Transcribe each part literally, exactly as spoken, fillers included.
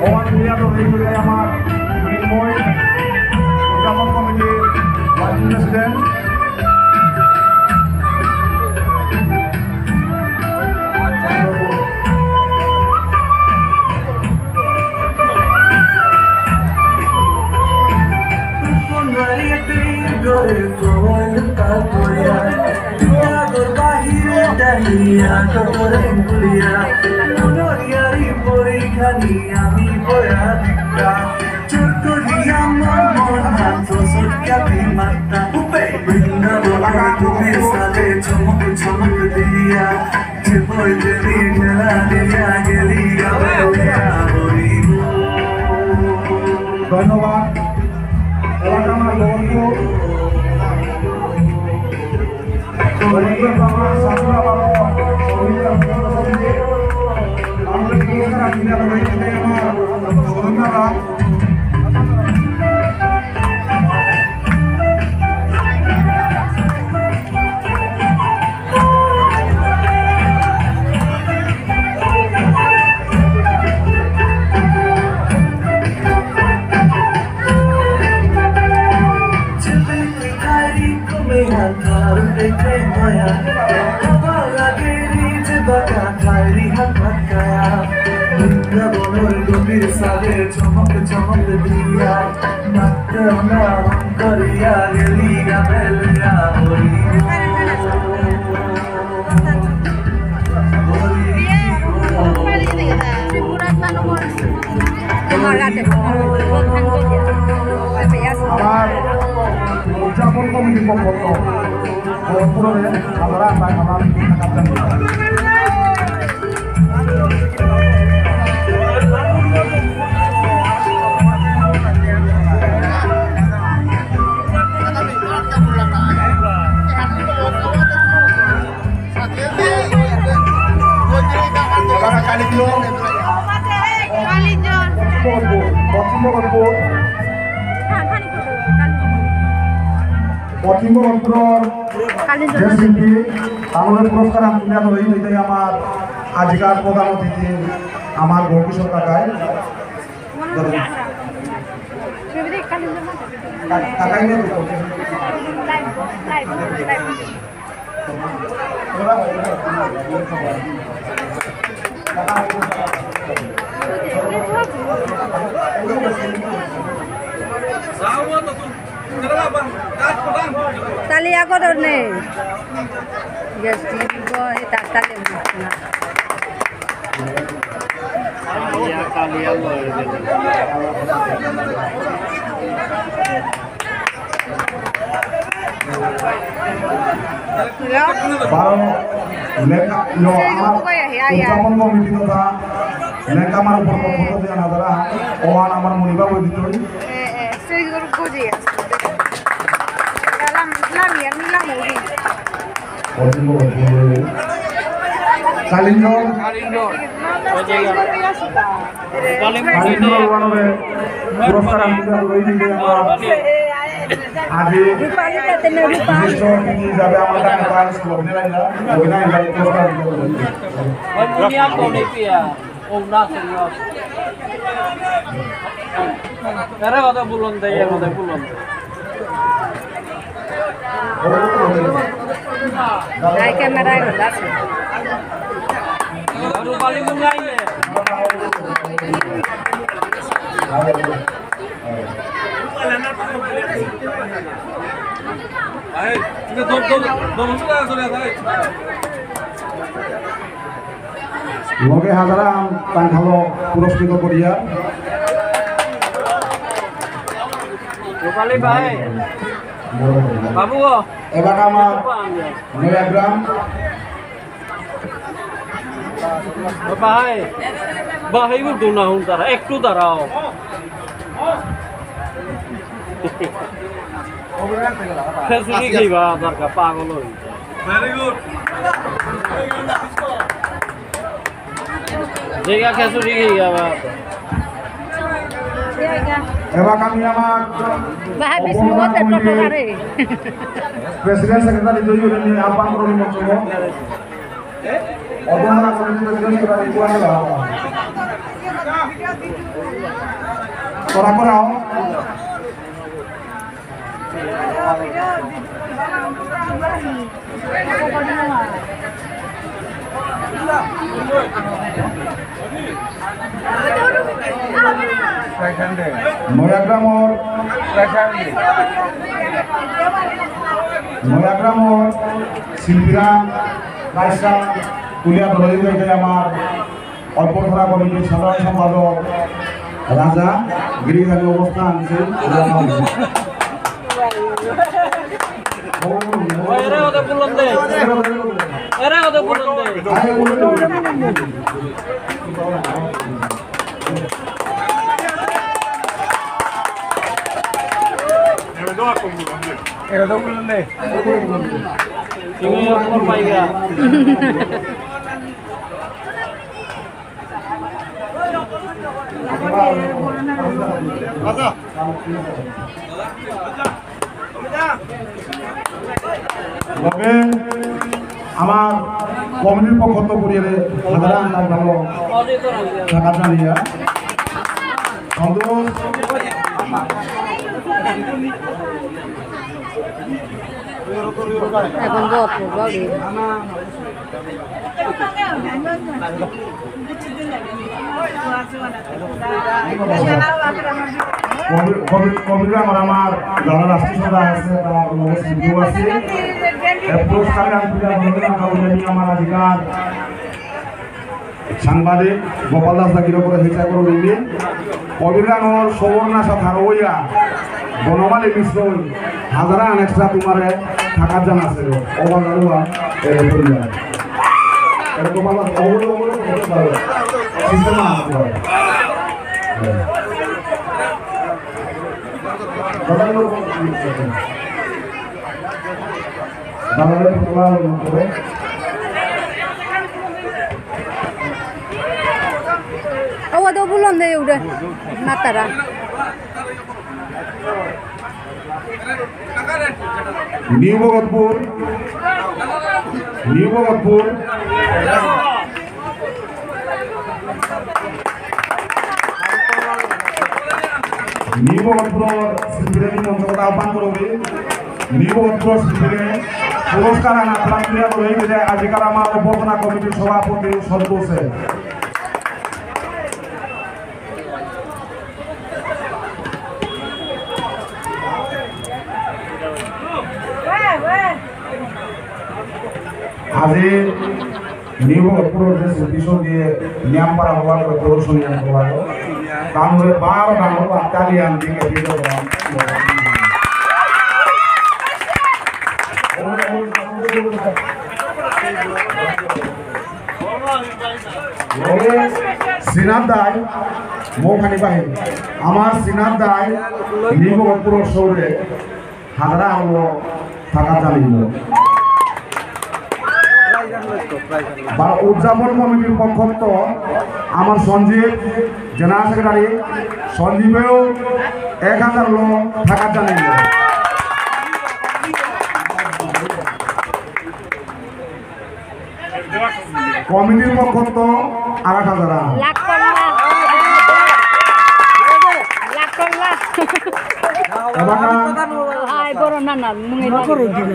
ওমান মিডিয়াত এই করে আমার মৃন্ময় উদযাপন কমিটির ভাইস প্রেসিডেন্ট। ধন্যবাদ। এলাকা আমার গৌরপুর, গৌরপুর বাবা, সাধুরা বাবা, সমিতি, আমাদের পুরস্কার আসলে আমার সন্ধ্যারা। আমার উদযাপন কমিটির পক্ষ থেকে গৌরপুরে আমরা, আমরা, আমরা পশ্চিমবঙ্গর যে শিল্পী, তানুরে পুরস্কার আমি তুলে ধরি, এটাই আমার আজিকার প্রধান অতিথি, আমার গৌরকিশোর কাকাই। কাকাই নিয়ে তো। তালি আগর নেই। গ্যাস দিব, এই তার তালি। বারো লেখা, লো, আমার উদযাপন কমিটি তথা লেখা আমার উপর পক্ষ থেকে আনাদারা, ওহান আমার মনিবা বই দিতই। এ, এ, সেই গরু গজি আছে। লাম, লাম, ইয়া, মি লাম, ওই। কালিঞ্জর। কালিঞ্জর ওয়ানরে পুরস্কার আমি দিতে হবে, ওই দিকে আমার আজি বিশিষ্ট অতিথি হিসাবে আমার কাছে পাঁচ লগ্নে লাগলা, ওই না, এবার পুরস্কার দিতে হবে। ও না, সেগুলো। এরা কথা বলুন, তাই এর কথা বলুন। Ay, camera, gracias. লগে হাজারাম তাংখালো পুরস্কৃত করিয়া। রূপালী ভাই। বাবু গো। এবার আমার নয়া গ্রাম। রূপা ভাই। বাহিবুর দুনা হুন তারা, একটু দাঁড়াও। খেসুরি খাইবা, দরকার পাগল হই। Very good. যেগা খেসুরি খাইবা। এবার আমি আমার বাহাবি সিংহ তে টোটো গাড়ি। প্রেসিডেন্ট সেক্রেটারি জয়ী হলেন, আহ্বান করুন মঞ্চে। অবমাননা কমিটি প্রেসিডেন্ট সেক্রেটারি কুয়াশা বাবা। করা করাও। ময়াগ্রামর, ময়াগ্রামর শিল্পীরাম রাইসা কুলিয়া দলই হইতে আমার অল্পধারা কমিটির সাধারণ সম্পাদক রাজা গিরিখানি অবস্থান আছে। এরা ওদের বুলন দে। এরা ওদের বুলন দে। এরা তো বুলন দে। তুমি ওপর পাইগা। তবে আমার কমিটির পক্ষ তো করিয়ে রে, সাধারণ আমরা ভালো টাকা জানিয়া। সন্তোষ। এখন যত বাড়ি। কবি-, কবি-, কবিরা আমার, আমার যারা রাষ্ট্রীয় সদস্য আছে, তারা আমার লগে সিন্ধু আছে। এ পুরস্কারে আমি পূজা করি, আমি আমার অধিকার। সাংবাদিক গোপাল দাস দা কিরো করে হিংসা করে নিবি। কবিরাঙর সুবর্ণাশা থারৌয়া বনমালী মিশ্র হাজারা আন extra তোমারে থাকার জান আছে গো। ওবা গারুয়া এ পরিবার। এরকম আমার অবলো অবলো করতে পারো। সিস্টেম আছে। দাদা লোক দাদা লোক করে। ও, ওদের বুলন দে উড়ে। মাতারা। নিউ ভগতপুর, নিউ ভগতপুর, নিউ ভগতপুর শিল্পীরে মঞ্চত আহ্বান করবি। নিউ ভগতপুর শিল্পীরে পুরস্কার আনা প্রাপ্তিরা করে দিলে আজিকার আমার অভ্যর্থনা কমিটির সভাপতি সন্তোষে। আজি নিউ ভগতপুর যে সুতিশো দিয়ে নিয়াম পারা হওয়ার করে প্রদর্শনী আনতে পারো। তাহলে বারো ডাঙর আত্মালি আনতে গেলে শ্রীনাথ দাই, মৌখানি বাহিনী, আমার শ্রীনাথ দাই, নিব পুরো সৌরে, হাজারা হলো, থাকা জানিব। বা উদযাপন কমিটির পক্ষত আমার সঞ্জীব, জেনারেল সেক্রেটারি, সঞ্জীবেও এক হাজার লো থাকা জানিব। কমিটির পক্ষত আরাক হাজার। লাখ করলা। লাখ করলা। এবাকা হাই, বড় না না, নুঙে না।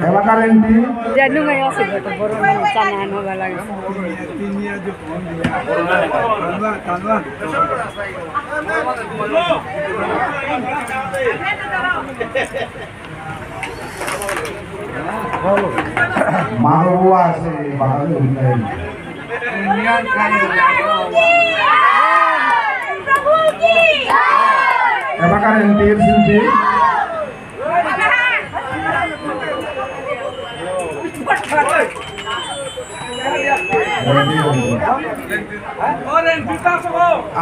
এবাকার এমপি। যে নুঙে আছে, তো বড় না না, চা না, নোগা লাগে। মানব আছে, বাঙালি অধিকারী। এবাকার এমপির শিল্পী।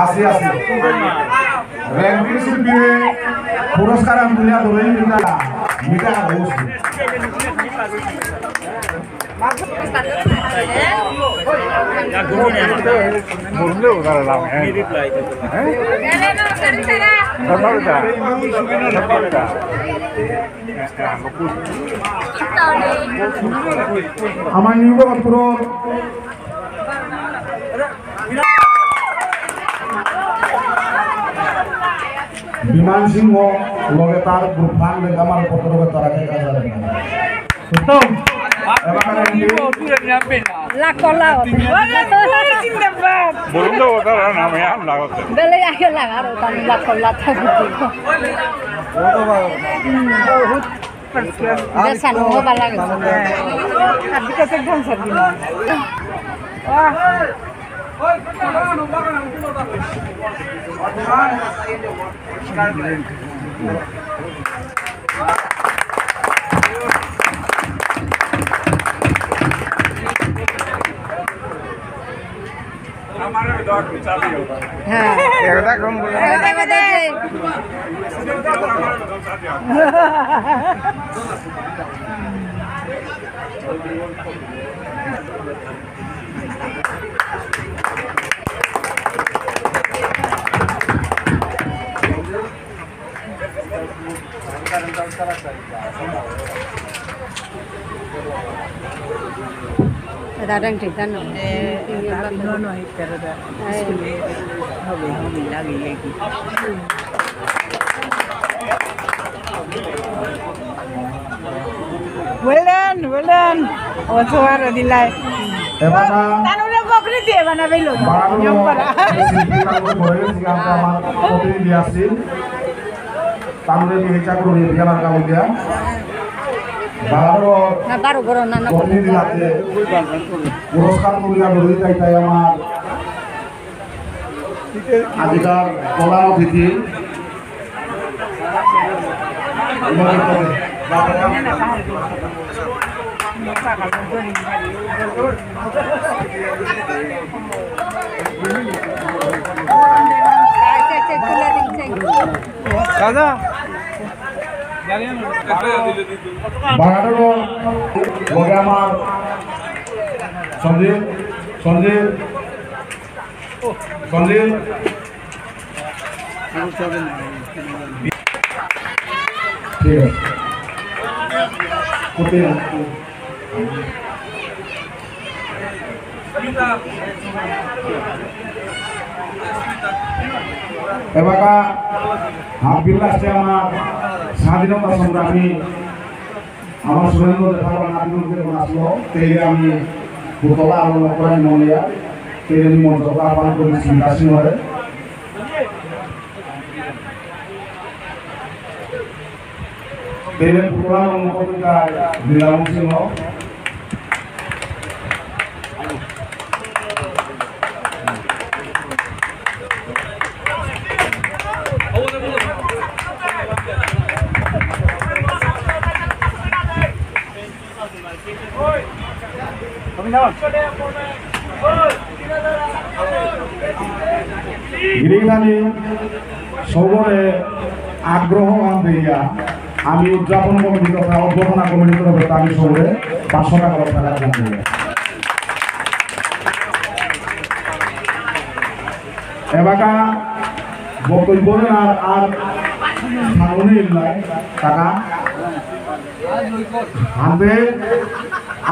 আসি, আসি। রেংকিং শিল্পীরে পুরস্কার আমি তুলিয়া ধরে মিতা, মিতা হাউস। বললেও তারা লাভ, হ্যাঁ। হ্যাঁ? সরকারটা, সরকারটা। আমার নিউ ভরতপুর বিমান সিংহ লগে তার গ্রুপ ফান্ড আমার পক্ষ থেকে তারা কে কাজ করে। উত্তম। এবার লাখ লাখ। বলুন তো, ওটা নামে আর লাগাতে। বেলে আগে লাগা, ওটা লাখ লাখ। বহুত বেসানো হবা লাগে। হ্যাঁ। আর বিকাশে ধান সার দিন। বাহ। হ্যাঁ। এগুলা কম বলে। এগুলা কম বলে। Ada yang cerita, no? Eh, tapi no, no, pero da. Ay. Hobi, hobi lagi, lagi. Well done, well done. Oso aro dilai. এবাকা তানুরে বকরি দিয়ে বানাবিল। বারো নিয়ম করা। শিল্পী তানুরে বকরি দিয়ে আমার প্রতিনিধি আসিল। তানুরে দিয়ে ইচ্ছা করে দিয়ে বিয়া লাগা বলিয়া। বারো না, বারো বড় না, না, প্রতিনিধি হাতে পুরস্কার তুলিয়া ধরে তাই তাই আমার আজিকার প্রধান অতিথি দাদা, বাগানর লগে আমার সঞ্জীব, সঞ্জীব, সঞ্জীব। ঠিক আছে। কোথায়? এবাকা হাবিল লাস্টে আমার স্বাধীনতা সংগ্রামী আমার সুরেন্দ্র দেখাবার নাতিগুলোকে যখন আসলো, তেলে আমি পুতলা আরো করে মনিয়া, তেলে আমি মঞ্চ আহ্বান করি চিন্তা সিংহরে। তেলে পুতলা মঞ্চ কবিতা দিলাম সিংহ। গিরিখানি সবরে আগ্রহ আন দিয়া আমি উদযাপন কমিটি তথা অভ্যর্থনা কমিটির তরফে আমি সবরে পাঁচশো টাকা রক্ষা রাখলাম। এবাকা বক্তব্য আর, আর সামনে ইল্লাই টাকা। হাতে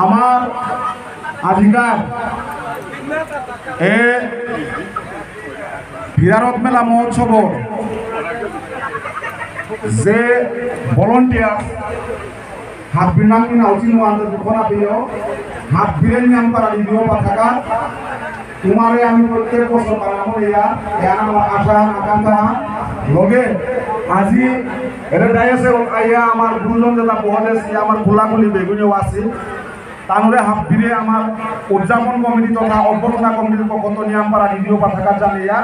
আমার অধিকার এ ফিরারত মেলা মহোৎসব যে ভলান্টিয়ার হাবিরাং ইন আউচিন ওয়ান দে দুখনা পেয়, হাবিরে নিয়াম পারা রেডিও পাঠাগার, তোমারে আমি প্রত্যেক বছর বানাবো ইয়া, এহান আমার আশা, আকাঙ্ক্ষা, লগে, আজি, এরে ডায়াসে আইয়া আমার গুরুজন যেটা বহলে, সে আমার খোলাখুলি বেগুনে ওয়াসি, তানুরে হাবিরে আমার উদযাপন কমিটি তথা অভ্যর্থনা কমিটির পক্ষ নিয়াম পারা রেডিও পাঠাগার জানিয়া,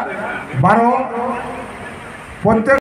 বারো, প্রত্যেক